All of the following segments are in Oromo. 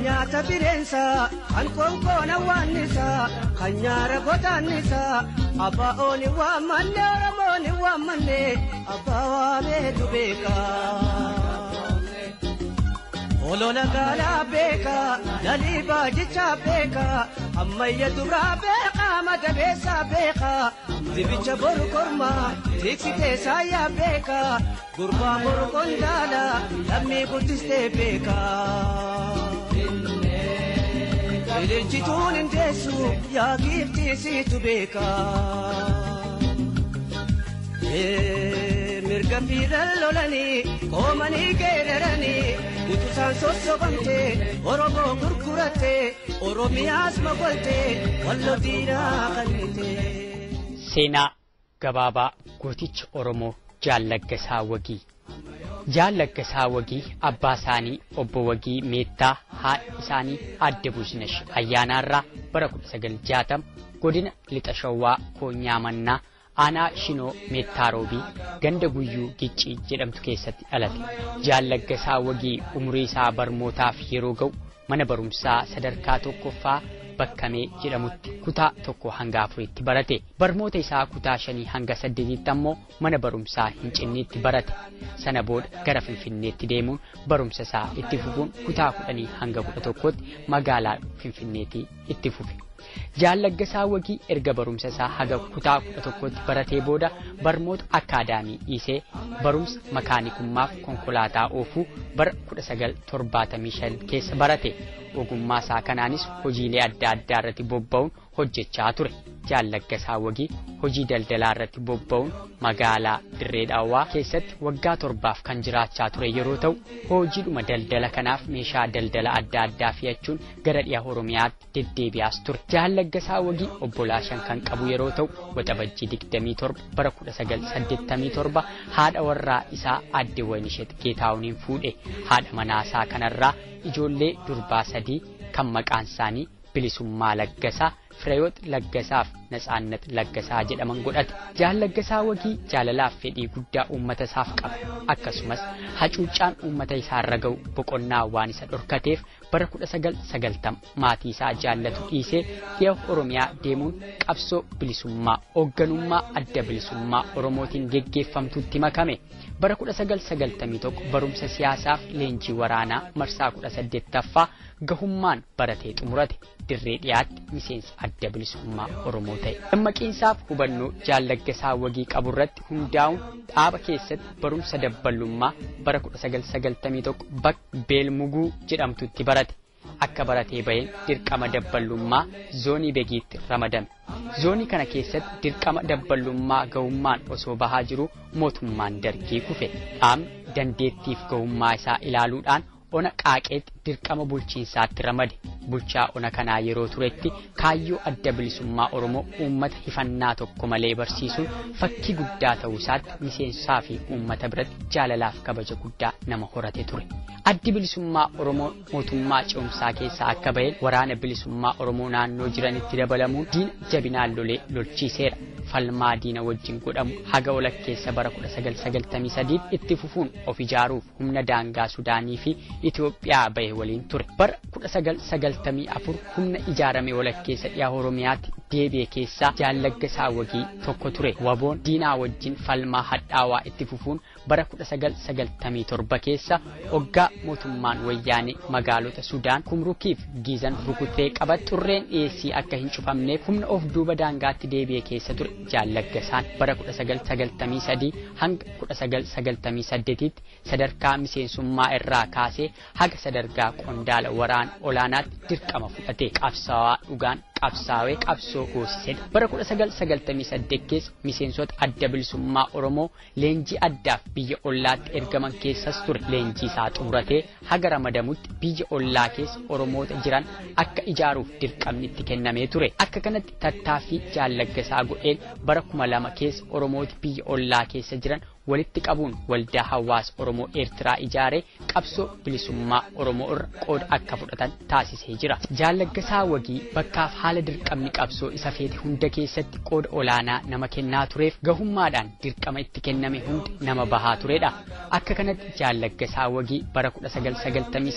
nyaata bireensaa kan konkoona waannisaa kan nyaara godaannisaa abbaa ooni waammanne oromooni waammanne abbaa waameetu beekaa. Olola gaalaa beekaa lalii baajichaa beekaa ammayya duraa beekaa madabeessaa beekaa dibicha boru kormaa tiksitee saayyaa beekaa gurbaa boru qondaalaa lammii guddistee beekaa. Ililchituun hin deessu yaa giiftii siitu beekaa. Mirga fiiran lolanii koomanii geeraranii utusaan sossobamtee Oromoo gurgurattee Oromiyaas mogoltee wallo diinaa kannitee. Seenaa gabaabaa gooticha Oromoo Jaal Laggasaa Wagii. Jaal Laggasaa Wagii abbaa isaanii obbo Wagii Meettaa haadha isaanii Aadde Buzinesh Ayyaanaarraa bara 1960 godina Lixa Shawaa Koonyaa Mannaa aanaa Shinoo Meettaarobii ganda Guyyuu Giccii jedhamtu keessatti dhalate. Jaal Laggasaa Wagii umurii isaa barnootaaf yeroo ga'u mana barumsaa sadarkaa tokkoffaa Bakkamee jedhamutti kutaa 1 hanga 4tti barate. Barnoota isaa kutaa 5 hanga 8tti ammoo mana barumsaa Hincinniitti barate. Sana booda gara Finfinneetti deemuun barumsa isaa itti fufuun kutaa 10 hanga 11tti magaalaa Finfinneetti itti fufe. Jaal Laggasaa Wagii erga barumsa isaa haga kutaa 11tti baratee booda barnoota akaadaamii dhiisee barumsa makaanikummaaf konkolaataa oofuu bara 1975 keessa barate. Ogummaa isaa kanaanis hojiilee adda addaa irratti bobba'uun hojjechaa ture. Jaal Laggasaa Wagii hojii daldalaa irratti bobba'uun magaalaa Dirree Dhawaa keessatti waggaa 7 kan jiraachaa ture yeroo ta'u, hojiidhuma daldala kanaaf meeshaa daldala adda addaa fe'achuun gara dhiha Oromiyaatti deddeebi'aas ture. Jaal Laggasaa Wagii obbolaa 5 kan qabu yeroo ta'u, Waxabajjii 27 bara 1987 haadha warraa isaa Aadde Waynishet Geetaahuniin fuudhe. Haadha manaa isaa kanarraa ijoollee durbaa 3 kan maqaan isaanii Bilisummaa Laggasaa, Fireewoot Laggasaaf Natsaannat Laggasaa jedhaman godhate. Jaal Laggasaa Wagii jaalalaaf fedhii guddaa uummata isaaf qaba. Akkasumas hacuuccaan uummata isaarra ga'u boqonnaa waan isa dhorkateef bara 1990 maatii isaa jaallatu dhiisee dhiha Oromiyaa deemuun qabsoo bilisummaa hoogganummaa adda bilisummaa Oromootiin geggeeffamtutti makame. Bara 1991 barumsa siyaasaaf leenjii waraanaa marsaa 18ffaa gahummaan baratee xumurate. Dirree dhiyaatti miseensa adda bilisummaa Oromoo ta'e. Dammaqiinsaaf hubannoo Jaal Laggasaa Wagii qaburratti hundaa'uun dhaaba keessatti barumsa dabballummaa bara 1991 bakka Beelmuguu jedhamtutti barate. Akka baratee baheen dirqama dabballummaa zoonii Begiitti ramadame. Zoonii kana keessatti dirqama dabballummaa gahummaan osoo bahaa jiru mootummaan dargii kufe. Dhaabni dandeettiif gahummaa isaa ilaaluudhaan ona Qaaqeetti dirqama bulchiinsaatti ramade. Bulchaa ona kanaa yeroo turetti kaayyoo adda bilisummaa Oromoo uummata hifannaa tokko malee barsiisuun fakkii guddaa ta'uu isaatti miseensaa fi uummata biratti jaalalaaf kabaja guddaa nama horate ture. Addi bilisummaa Oromoo mootummaa ce'umsaa keessaa akka baheen waraana bilisummaa Oromoo naannoo jiranitti dabalamuun diina jabinaan lolee lolchiiseera. Falmaa diina wajjin godhamu haga walakkeessa bara 1993 itti fufuun of ijaaruuf humna daangaa Sudaanii fi Itoophiyaa bahe waliin ture. Bara 1994 humna ijaarame walakkeessa dhiha Oromiyaatti deebi'e keessaa Jaal Laggasaa Wagii tokko ture. Waboon diinaa wajjin falmaa hadhaawaa itti fufuun bara 1997 keessa hoggaa mootummaan wayyaanee magaalota Sudaan Kumrukiif Giizan rukutee qabate xurreen dhiyeessii akka hin cufamneef humna of duuba daangaatti deebi'e keessa ture. Jaal Laggasaan bara 1993 hanga 1998tti sadarkaa miseensummaa irraa kaasee haga sadarkaa qondaala waraana olaanaatti dirqama fudhate. Qabsaawaa dhugaan qabsaawee qabsoo goosisedha. Bara 1998 keessa miseensota adda bilisummaa Oromoo leenjii addaaf biyya ollaatti ergaman keessas ture. Leenjii isaa xumuratee haga ramadamutti biyya ollaa keessa Oromoota jiran akka ijaaruuf dirqamni itti kennamee ture. Akka kanatti tattaaffii Jaal Laggasaa godheen bara 2000 keessa Oromooti biyya ollaa keessa jiran walitti qabuun waldaa hawaasa Oromoo Eertiraa ijaaree qabsoo bilisummaa Oromoo irra qooda akka fudhatan taasisee jira. Jaal Laggasaa Wagii bakkaaf haala dirqamni qabsoo isa feete hunda keessatti qooda olaanaa nama kennaa tureef gahummaadhaan dirqama itti kenname hunda nama bahaa turedha. Akka kanatti Jaal Laggasaa Wagii bara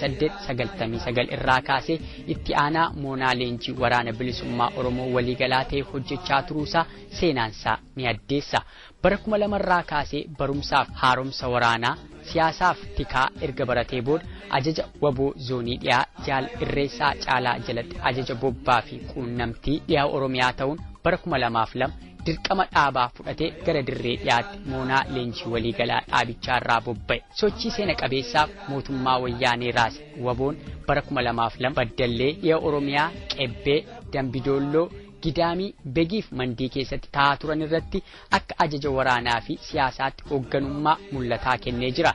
1998-99 irraa kaasee itti aanaa moonaa leenjii waraana bilisummaa Oromoo waliigalaa ta'e hojjechaa turuusaa seenaansaa ni addeessa. Bara 2000 irraa kaasee barumsaaf haaromsa waraanaa siyaasaaf tikaa erga baratee booda ajaja waboo zoonii dhiyaa Jaal Irreessaa Caalaa jalatti ajaja bobbaa fi quunnamtii dhiyaa Oromiyaa ta'uun bara 2002 dirqama dhaabaa fudhatee gara dirree dhiyaatti moonaa leenjii waliigalaa dhaabichaa irraa bobba'e. Sochii seena qabeessaaf mootummaa wayyaanee raase waboon bara 2002 Baddallee dhiya Oromiyaa Qebbee Dambidoolloo Gidaamii Begiif Mandii keessatti taa'aa turan irratti akka ajaja waraanaa fi siyaasaatti hoogganummaa mul'ataa kennee jira.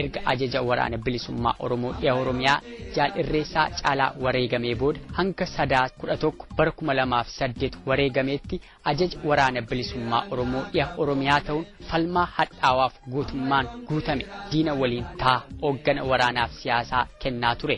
Erga ajaja waraana bilisummaa Oromoo dhiya Oromiyaa Jaal Irreessaa Caalaa wareegamee booda hanga 11 bara 2008 wareegameetti ajaja waraana bilisummaa Oromoo dhiya Oromiyaa ta'uun falmaa hadhaawaaf gootummaan guutame diina waliin ta'a hooggana waraanaaf siyaasaa kennaa ture.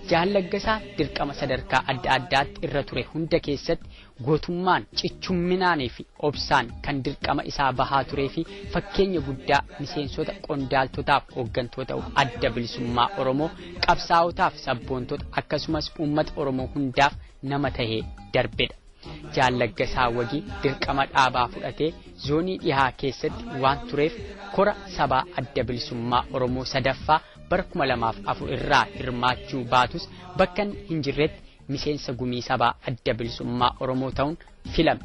Jaal Laggasaa dirqama sadarkaa adda addaatti irra ture hunda keessatti gootummaan cichumminaanii fi obsaan kan dirqama isaa bahaa turee fi fakkeenya guddaa miseensota qondaaltotaaf hooggantoota adda bilisummaa Oromoo qabsaa'otaaf sabboontota akkasumas uummata Oromoo hundaaf nama tahee darbedha. Jaal Laggasaa Wagii dirqama dhaabaa fudhatee zoonii dhihaa keessatti waan tureef kora sabaa adda bilisummaa Oromoo sadaffaa bara 2004 irraa hirmaachuu baatus bakka hin jirretti miseensa gumii sabaa adda bilisummaa Oromoo ta'uun filame.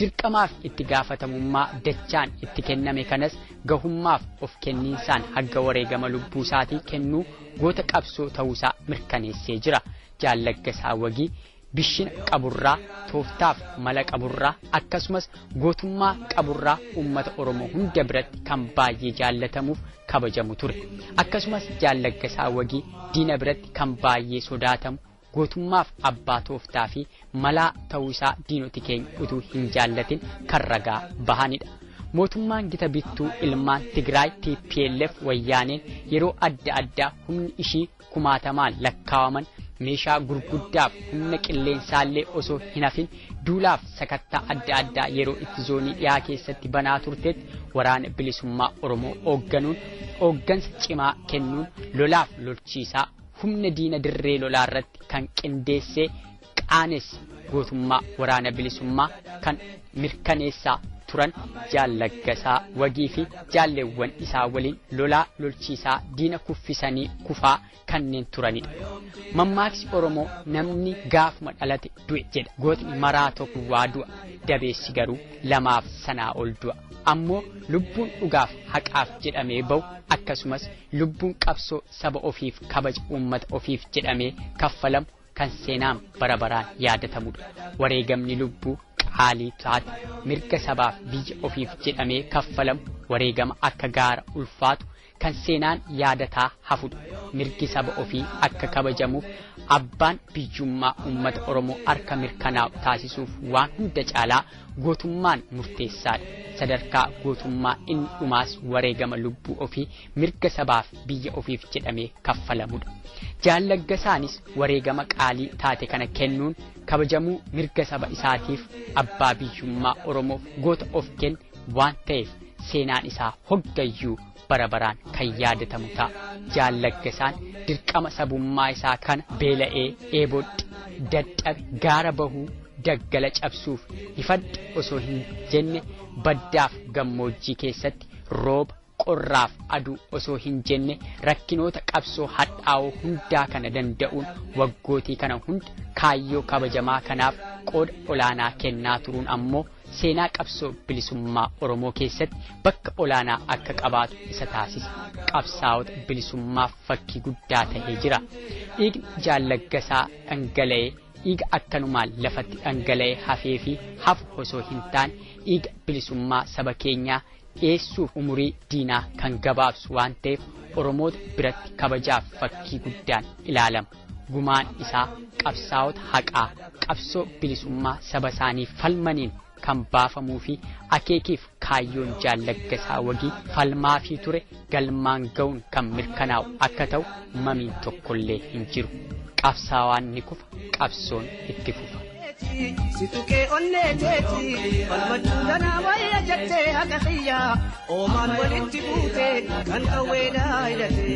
Dirqamaaf itti gaafatamummaa dachaan itti kenname kanas gahummaaf of kenniinsaan hagga wareegama lubbuu isaatii kennuu goota qabsoo ta'uusaa mirkaneessee jira. Jaal Laggasaa Wagii bishina qaburraa, tooftaaf mala qaburraa akkasumas gootummaa qaburraa uummata Oromoo hunda biratti kan baay'ee jaallatamuuf kabajamu ture. Akkasumas Jaal Laggasaa Wagii diina biratti kan baay'ee sodaatamu gootummaaf abbaa tooftaa fi malaa ta'uu isaa diinoti keenya utuu hin jaallatin kan ragaa bahanidha. Mootummaan gita bittuu ilmaan Tigraay TPLF wayyaaneen yeroo adda addaa humni ishii kumaatamaan lakkaawaman meeshaa gurguddaaf humna qilleensaallee osoo hin hafin duulaaf sakattaa adda addaa yeroo itti zoonii dhiyaa keessatti banaa turtetti waraana bilisummaa Oromoo hoogganuun hooggansa cimaa kennuun lolaaf lolchiisaa humna diina dirree lolaa irratti kan qindeessee qaanes gootummaa waraana bilisummaa kan mirkaneessaa turan Jaal Laggasaa Wagii fi jaalleewwan isaa waliin lolaa lolchiisaa diina kuffisanii kufaa kanneen turanidha. Mammaaksi Oromoo namni gaafuma dhalate du'e jedha. Gootni maraa tokko waa du'a. Dabeessi garuu lamaaf sanaa ol du'a. Ammoo lubbuun dhugaaf haqaaf jedhamee ba'u akkasumas lubbuun qabsoo saba ofiif kabaja uummata ofiif jedhamee kaffalamu kan seenaan bara baraan yaadatamudha. Wareegamni lubbuu qaalii taate mirga sabaaf biyya ofiif jedhamee kaffalamu wareegama akka gaara ulfaatu kan seenaan yaadataa hafudha. Mirgi saba ofii akka kabajamuuf abbaan biyyummaa uummata Oromoo harka mirkanaa'u taasisuuf waan hunda caalaa gootummaan murteessaadha. Sadarkaa gootummaa inni dhumaas wareegama lubbuu ofii mirga sabaaf biyya ofiif jedhamee kaffalamudha. Jaal Laggasaanis wareegama qaalii taate kana kennuun kabajamuu mirga saba isaatiif abbaa biyyummaa Oromoof goota of kenne waan ta'eef seenaan isaa hoggayyuu bara baraan kan yaadatamu ta'a. Jaal Laggasaan dirqama sabummaa isaa kana beela'ee dheebodhe dadhabe gaara bahuu daggala cabsuuf ifadhe osoo hin jenne baddaaf gammoojjii keessatti rooba qorraaf aduu osoo hin jenne rakkinoota qabsoo hadhaa'oo hundaa kana danda'uun waggootii kana hunda kaayyoo kabajamaa kanaaf qooda olaanaa kennaa turuun ammoo seenaa qabsoo bilisummaa Oromoo keessatti bakka olaanaa akka qabaatu isa taasisa. Qabsaa'ota bilisummaaf fakkii guddaa tahee jira. Dhiigni Jaal Laggasaa dhangala'ee dhiiga akkanumaan lafatti dhangala'ee hafee fi hafu osoo hin taane dhiiga bilisummaa saba keenyaa dhiyeessuuf umurii diinaa kan gabaabsu waan ta'eef Oromoota biratti kabajaaf fakkii guddaan ilaalama. Gumaan isaa qabsaa'ota haqaa qabsoo bilisummaa saba isaanii falmaniin kan baafamuu fi akeekiif kaayyoon Jaal Laggasaa Wagii falmaafii ture galmaan ga'uun kan mirkanaa'u akka ta'u mamiin tokkollee hin jiru. Qabsaawaan ni kufa, qabsoon itti fufa. Si tuqee onnee teeti falmachuu danaa wayya jettee haqa xiyyaa oomaan walitti buute kan qawweedhaa hidhate.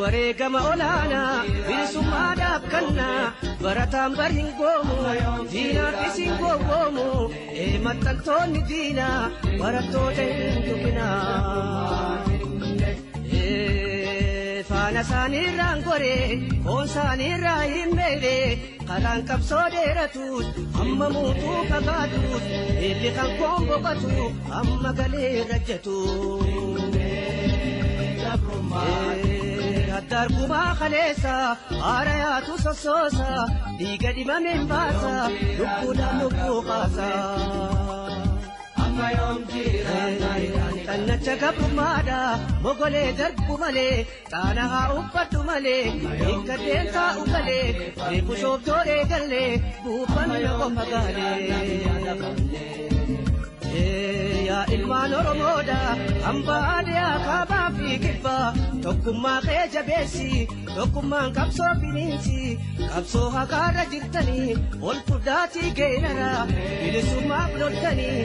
Wareegama olaanaa bilisummaadhaaf kannaa barataan bar hin goomu diinaafis hin gowwoomu maxxantoonni diinaa barattoota hin tuqinaa. Faana isaaniirraan goree foon isaaniirraa hin meelee karaan qabsoo dheeratuus amma muutuu fagaatuus eelli kan koon boqotu amma galee rajjatu. Addaargumaa kaleessa haara yaatu sossoosa dhiiga dhibameen baasa lubbuudhaan lubbuu kaasa. Xannacha gabrummaadha mogolee darbu malee xaana haa uffadhu malee hiikka deemsaa ugalee reefu soobdoo eegallee buufanna qofa gaalee. Yaa ilmaan Oromoodha hambaa dhiyaa kaabaa fi kibbaa tokkummaa kee jabeessi tokkummaan qabsoo finiinsi qabsoo haqaarra jirtanii ol furdaatii geenara bilisummaaf loltanii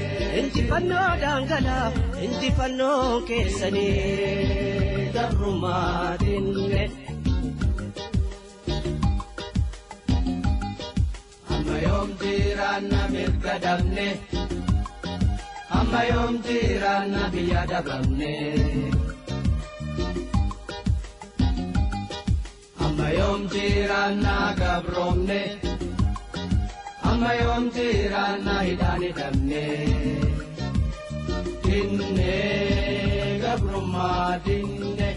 injifannoo daangalaa injifannoo keessanii gabrummaa dinne. Amma yoom jiraanna mirga dhabne. Amma yoom jiraanna biyya dhabamne. Amma yoom jiraanna gabroomne. Amma yoom jiraanna hidhaan hidhamne. Dinne gabrummaa dinne.